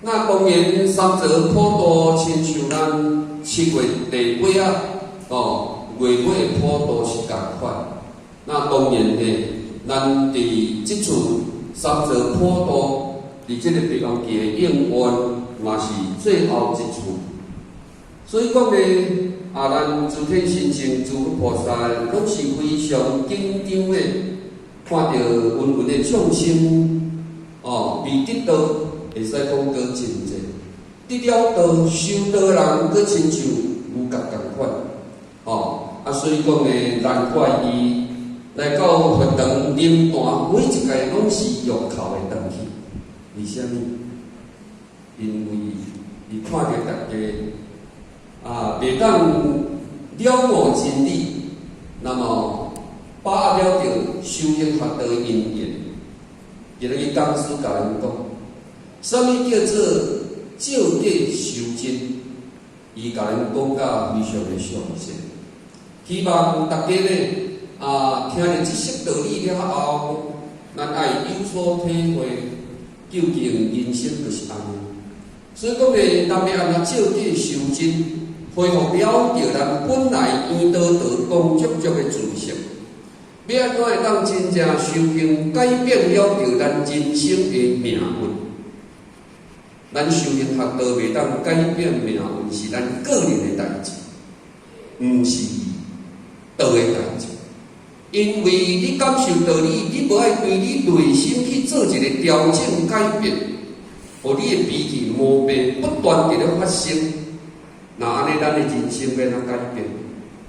那當然，三座普渡親像咱七月第八仔，哦，月尾的普渡是仝款。那當然呢，咱佇這次三座普渡，佇這個白龍記的應願，嘛是最後一次。所以講呢，啊，咱諸天神聖、諸佛菩薩，攏是非常緊張的，看著芸芸的眾生，哦，未得道，會使講閣真濟；得了道、修道人，閣親像牛角仝款，哦，啊，所以講呢，難怪伊來到佛堂靈壇，每一屆攏是欲哭的轉去。為啥物？因為伊看著大家啊，袂當了悟真理，那麼把握了著修行學道的因緣。今日講師共咱講，啥物叫做照見修真？伊共咱講甲非常的詳細。希望大家呢啊，聽著這些道理了後，咱愛有所體會，究竟人生就是按呢。所以講呢，咱欲按怎照見修真，恢復了著咱本來圓道道光矚矚的自性，欲按怎會當真正修行改變了著咱人生的命運？咱修行學道袂當改變命運，是咱個人的代誌，毋是道的代誌。因為你感受道理，你無愛對你內心去做一個調整改變，予你的脾氣毛病不斷佇咧發生。那按呢，咱的人生欲按怎改變？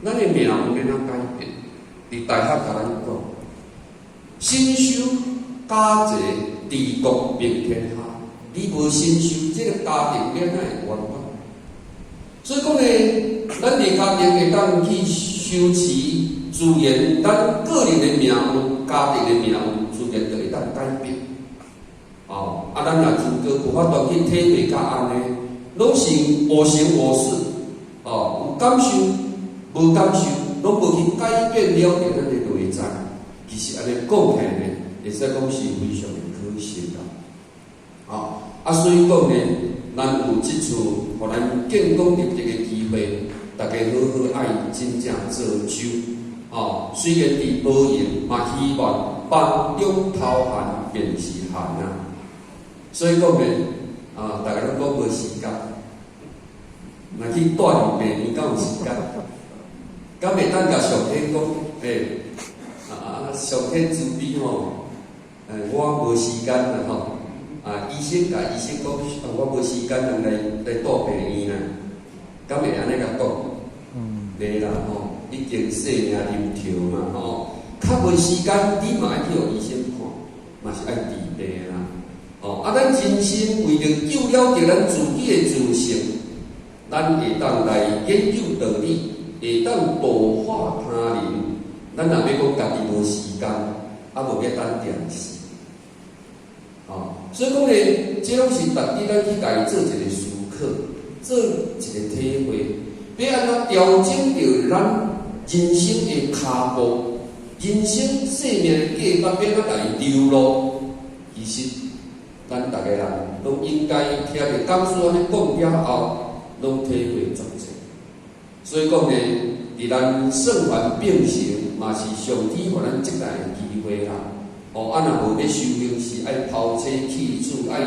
咱的命運欲按怎改變？佇大學共咱講，身修家齊，治國平天下。你無身修，這個家庭欲按怎會圓滿？所以講呢，咱佇家庭會當去修持，自然咱個人的命運、家庭的命運，自然就會當改變。哦，啊，咱若如果無法度去體會甲按呢，攏是我行我素，哦，有感受，無感受，攏無去改變了著咱的內在。其實按呢講起來呢，會使講是非常的可惜啦。哦，啊，所以講呢，咱有這次予咱見功得德的機會，大家好好愛真正造就。哦，雖然佇無閒，嘛希望忙中偷閒便是閒啊。所以講呢，啊，逐家攏講無時間，若去蹛入病院，敢有時間？敢會當共上天講，欸，啊，上天慈悲吼，欸，我無時間啦吼。啊，醫生共醫生講，我無時間通來蹛病院啦，敢會按呢共講？袂啦吼，已經性命臨頭嘛吼，較無時間，你嘛愛去予醫生看，嘛是愛治病啦。哦，啊，咱真心為著救了著咱自己的自性，咱會當來研究道理，會當度化他人。咱若欲講家己無時間，啊無欲等電視。哦，所以講呢，這攏是值得咱去共伊做一個思考，做一個體會，欲按怎調整著咱人生的跤步，人生生命的價值欲按怎共伊流露？其實，咱逐個人攏應該聽著講師按呢講了後，攏體會足濟。所以講呢，佇咱聖凡並行，嘛是上天予咱這代的機會啦。哦，啊，若無欲修行，是愛拋妻棄子，愛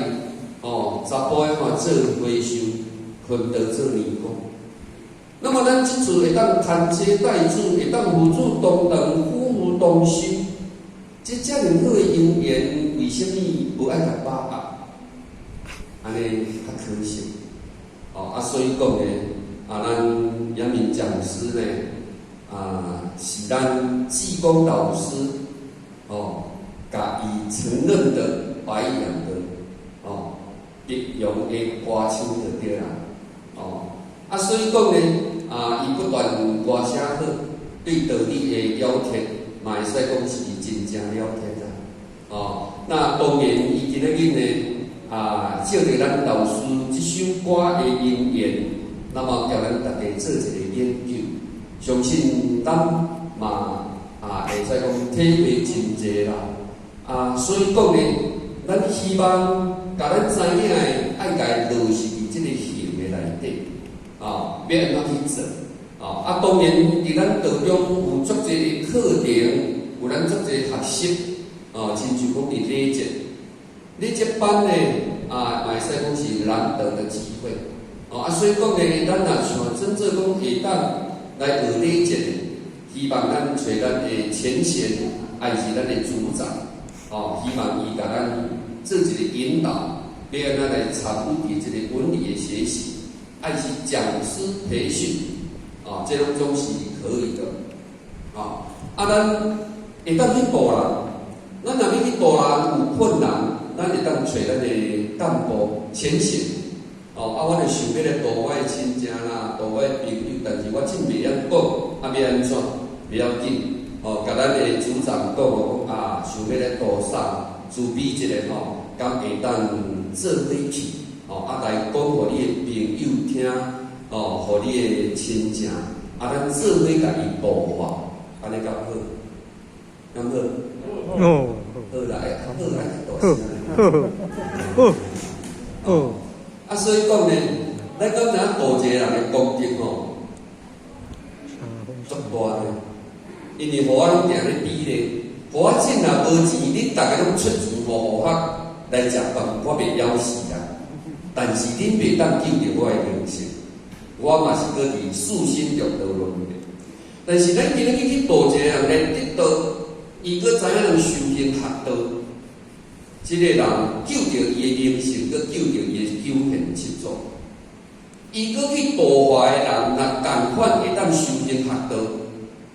哦，查埔的話做和尚，昏倒做尼姑。那麼咱這次會當牽妻帶子，會當父子同堂，夫婦同修，這遮爾好的因緣，為啥物無愛共把握？按呢較可惜。哦，啊，所以講呢，啊，咱陽明講師呢，啊，是咱濟公老師，哦，共伊承認的白羊的，哦，白羊的歌手就對啦，哦，啊，所以講呢，啊，伊不但歌聲好，對道理的了徹，嘛會使講是真正了徹啦，哦，那當然伊今仔日呢，啊，借著咱老師這首歌的因緣，那麼共咱大家做一個研究，相信咱嘛啊會使講體會真濟啦。啊，所以講呢，咱希望共咱知影的，愛共伊落實佇這个行的內底，啊，欲按怎去做？啊，啊，當然佇咱道中有足濟的課程，有咱足濟學習，啊，親像講佇禮節，禮節班呢，啊，嘛會使講是難得的機會，哦，啊，所以講呢，咱若像真正講會當來學禮節的，希望咱揣咱的前賢，抑是咱的組長，哦，希望伊共咱做一个引導，欲按怎來參與佇這个文理的學習，抑是講師培訓，啊，這攏總是可以的，啊，啊，咱會當去度人，咱若欲去度人有困難，咱會當揣咱的幹部前賢，哦，啊，我就想欲來度我的親情啦，度我的朋友，但是我真袂曉講，啊，欲按怎？袂要緊，哦，共咱的組長講哦，講啊，想欲來度啥，慈悲一下吼，敢會當做伙去，哦，啊，來講予你的朋友聽，哦，予你的親情，啊，咱做伙共伊度化，按呢敢好？敢好？哦，好來，好來大聲。好，好，好。啊，所以講呢，咱敢知影度一個人的功德吼，足大呢。因為予我攏定咧比咧，予我真若無錢，恁逐家攏出錢予我來食飯，我袂枵死啦。但是恁袂當救著我的靈性，我嘛是閣佇四心中道輪迴。但是咱今日去度一個人來得道，伊閣知影人修行學道，這個人救著伊的靈性，閣救著伊的九賢七祖。伊閣去度化的人，若仝款會當修行學道，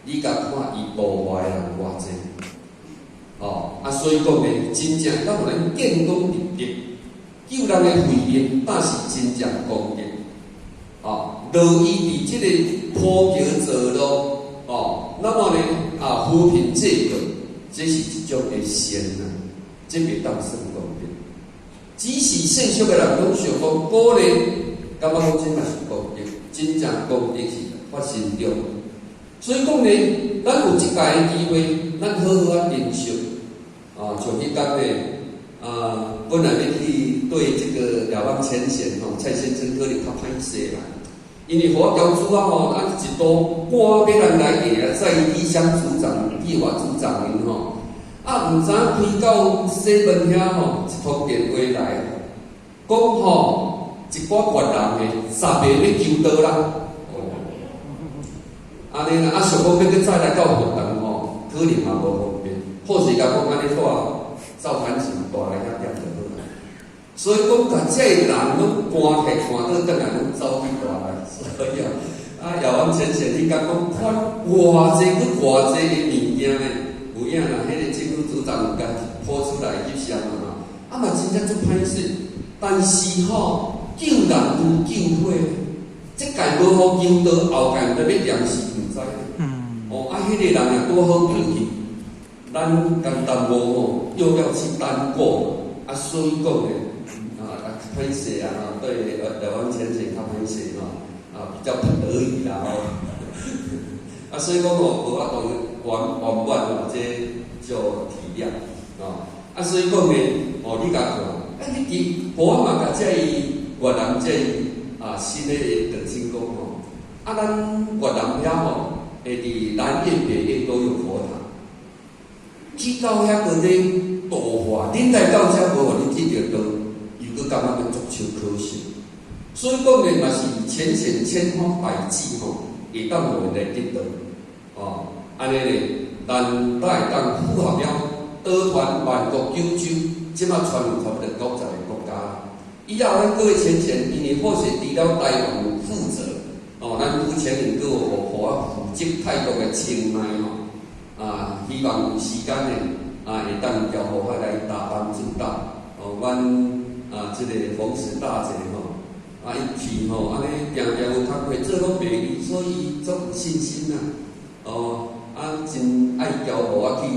你共看伊度化的人偌濟？哦，啊，所以講呢，真正當予咱建功立德，救人的慧命，才是真正功德。哦，樂意佇這个鋪橋造路，哦，那麼呢，啊，扶貧濟弱，這是一種的善啊，這袂當算功德。只是世俗的人攏想講鼓勵，感覺講這嘛是功德，真正功德是發心中。所以講呢，咱有這擺的機會，咱好好仔珍惜。啊，像彼工呢，啊，本來欲去對這个了邦前賢吼，蔡先生可能較歹勢啦，因為予我交主啊吼，啊一度趕欲人來個啊，在地鄉組長、計劃組長𪜶吼，啊，毋知影開到西門遐吼，一通電話來，講吼，一寡越南的十个欲求道啦。哦，按呢啦，啊，想講欲閣再來到佛堂吼，可能嘛無方便。好勢共講按呢帶走彈琴帶來遐點就好啦。所以講，共這个人攏趕客看倒轉來，攏走去帶來。所以啊，啊，姚王前賢，你敢講看偌濟閣偌濟的物件呢？有影啦，彼个政府組長有共鋪出來翕相啊，啊嘛真正足歹勢。但是吼，救人如救火，這屆無予求道，後屆毋知欲念死毋知。哦，啊，彼个人若拄好過去，咱共耽誤吼，又要去耽過，啊，所以講呢，啊啊，歹勢啊，對，台灣前賢較歹勢吼，啊，比較不得已啦吼。啊，所以講吼，無法度圓圓滿哦，這就體諒，哦。啊，所以講呢，哦，你共看，啊，你佇我嘛共這越南這啊新的長青講吼，啊，咱越南遐吼，會佇南越、北越都有佛塔。去到遐閣咧度化，恁來到遮無予恁得著道，又閣感覺閣足手可惜。所以講呢，嘛是淺顯千方百計吼，會當予𪜶來得道。哦，按呢咧，咱才會當符合了道傳萬國九州，這馬傳有差不多90個國家。以後咱各位淺顯，因為好勢除了台灣有負責，哦，咱府前人閣有予我負責泰國的清邁吼，啊，希望有時間呢，啊，會當交予我來搭幫助到，哦，阮啊，這個馮氏大姐吼，啊，伊去吼，按呢定定有工課做攏袂離，所以足有信心啦。哦，啊，真愛交予我去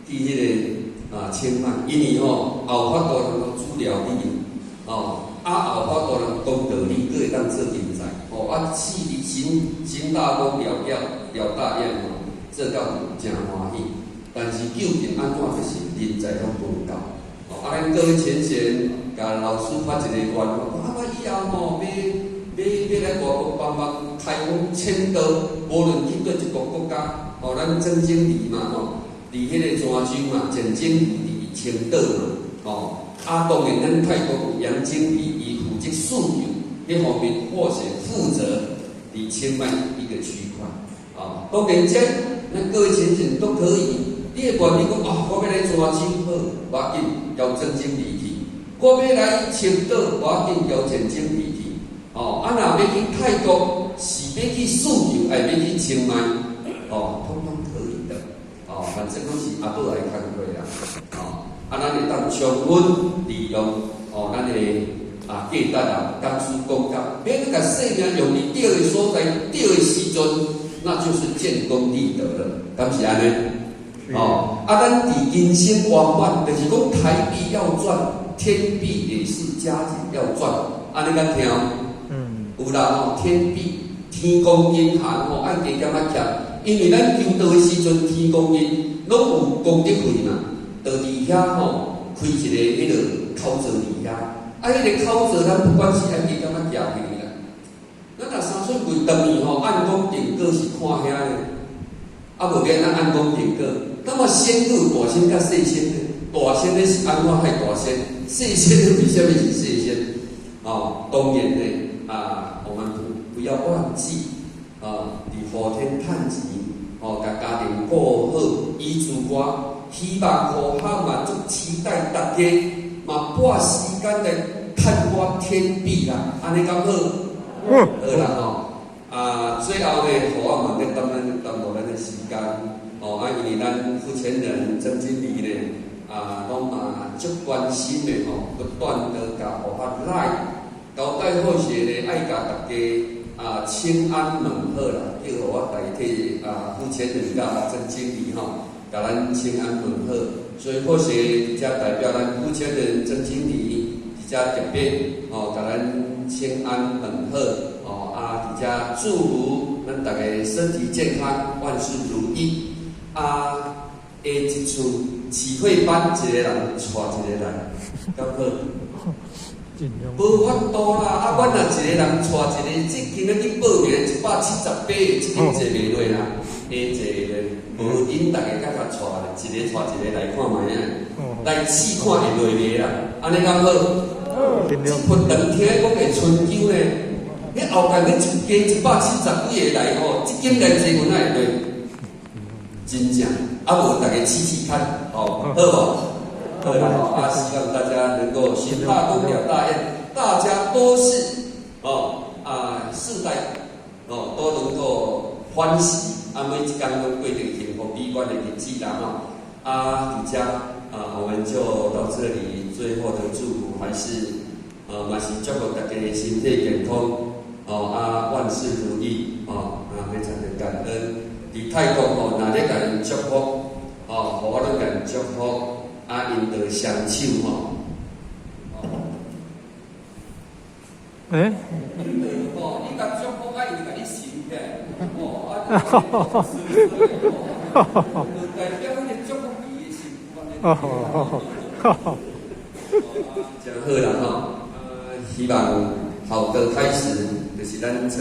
彼个啊清邁，因為吼後法度通煮料理，哦，啊後法度通講道理，閣會當做人才，哦，啊，四日行行大功了了了大願吼，做到誠歡喜。但是究竟按怎就是人才攏無夠，哦，啊，咱各位前賢。共老師發一個願，講啊，我以後吼，欲來外國幫忙開講簽到，無論去佗一個國家，吼，咱曾經理嘛吼，佇彼個泉州嘛，鄭經理佇青島嘛，吼，啊，當然咱泰國有楊經理，伊負責訴求彼方面，或是負責佇清邁一個區塊，啊，當然這咱各位前人都可以，你會願意講啊，我欲來泉州好，無要緊，交曾經理去；我欲來青島，無要緊，交鄭經理去。哦，啊，若欲去泰國，是欲去訴求，還欲去清邁，哦，通通可以的。哦，反正攏是阿寶來工課啦。哦，啊，咱會當充分利用哦，咱的啊價值啊，甘肅講甲，欲閣共生命用佇對的所在、對的時陣，那就是建功立德了，敢是按呢？哦，啊，咱佇人生圓滿，就是講台幣要賺，天幣也是加緊要賺，按呢敢聽？嗯。有啦吼，天幣天公銀行吼，愛加減仔欠，因為咱求道的時陣，天公銀攏有功德費嘛，就佇遐吼開一个彼个口座佇遐，啊，彼个口座咱不管是愛加減仔寄去啦。咱若三出櫃轉去吼，按講定稿是看遐的，啊無免咱按講定稿。那麼仙有大仙佮細仙呢？大仙的是按怎害大仙？細仙的為啥物是細仙？哦，當然呢，啊，我們不要忘記啊，佇雨天趁錢，哦，共家庭顧好，以自我希望好嘛，足期待大家嘛撥時間來趁我天幣啦，按呢敢好？嗯。好啦吼，啊，最後呢，予我嘛咧耽咱耽誤咱的時間，哦，啊，因為咱負責人曾經理呢，啊，攏嘛足關心的吼，不斷的共予我來交代好勢呢，愛共大家啊請安問好啦，叫予我代替啊負責人佮曾經理吼，共咱請安問好，所以好勢佇遮代表咱負責人曾經理佇遮特別吼，共咱請安問好，哦啊，佇遮祝福咱大家身體健康，萬事如意。啊，下一次啟慧班一個人帶一個來，敢好？盡量。無法度啦！啊，阮若一個人帶一個，這今仔去報名178個，這間坐袂落啦，下坐咧，無𪜶逐家較較帶咧，一個帶一個來看覓啊，來試看會落袂啦？按呢敢好？盡量。這佛堂聽講會春秋呢，彼後壁咧一加170幾個來吼，這間來坐阮哪會落？真正，啊無逐家試試看，哦，好無？好啦，啊，希望大家能夠行大功了大願，大家都是哦啊世代哦都能夠歡喜，啊每一工攏過著幸福美滿的日子啦吼。啊，佇遮啊，我們就到這裡，最後的祝福還是啊，嘛是祝福大家身體健康，哦啊萬事如意，哦啊非常的感恩。佇泰國吼，若咧共𪜶祝福，哦，予我攏共𪜶祝福。啊，𪜶就雙手吼。欸？哦，你共祝福啊，伊就共你神起來，哦，啊，就代表彼個祝福伊的心。哦哦哦，真好啦吼！希望好的開始，就是咱成。